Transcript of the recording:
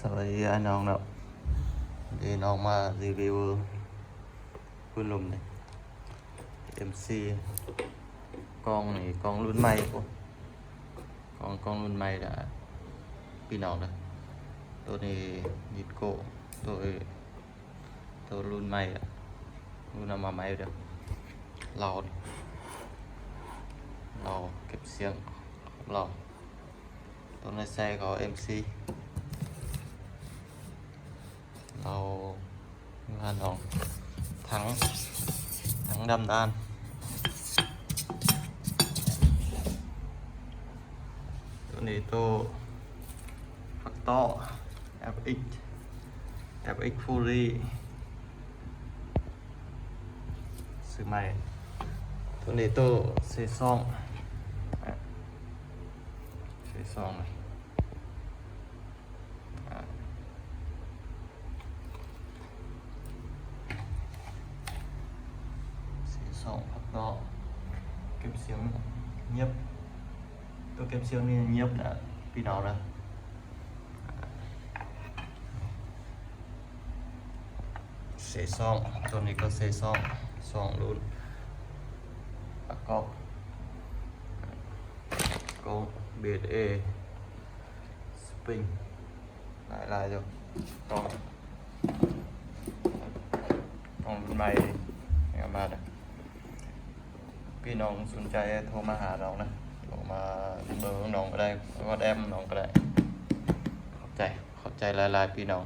ສະບາຍດີອ້າຍນ້ອງເນາະ, ເດນ້ອງມາຣີວິວ ພຸ້ນລົມນີ້ ເອັມຊີ ກ້ອງນີ້ ກ້ອງລຸ້ນໃໝ່ພຸ້ນ ກ້ອງ ກ້ອງລຸ້ນໃໝ່ເດີພີ່ນ້ອງເດີ. ໂຕນີ້ນິດໂກ້ ໂຕ ໂຕລຸ້ນໃໝ່ ລຸ້ນເອົາມາໃໝ່ເດີ. ລາວ ລາວເກັບສຽງຂອງລາວ ໂຕໃນໃສ່ຂອງເອັມຊີ ລາວງານຂອງຖັງ ຖັງດຳດ່ານ. ໂຕນີ້ໂຕ ພັກຕໍ່ ເອັຟເອັກ ເອັຟເອັກ ຟູລີ ຊື້ໃໝ່. ໂຕນີ້ໂຕເຊຊອງ ເຊຊອງ ເຊຊອງ ພັກຕໍ່ ເກັບສຽງງຽບ ໂຕເກັບສຽງນີ້ງຽບນະພີ່ນ້ອງນະ. ເຊຊອງ ໂຕນີ້ກໍເຊຊອງ ສອງລຸ້ນ ປະກອບ ໂກ້ ເບສເອ ສະປຣິງ ຫຼາຍໆຢູ່. ຕ້ອງ ຕ້ອງລຸ້ນໃໝ່ເອົາມາເດີ. ພີ່ນ້ອງສົນໃຈໂທມາຫານ້ອງນະ ໂທມາເບີນ້ອງກໍໄດ້ ວອດແອັບນ້ອງກໍໄດ້. ຂອບໃຈ ຂອບໃຈຫຼາຍໆພີ່ນ້ອງ.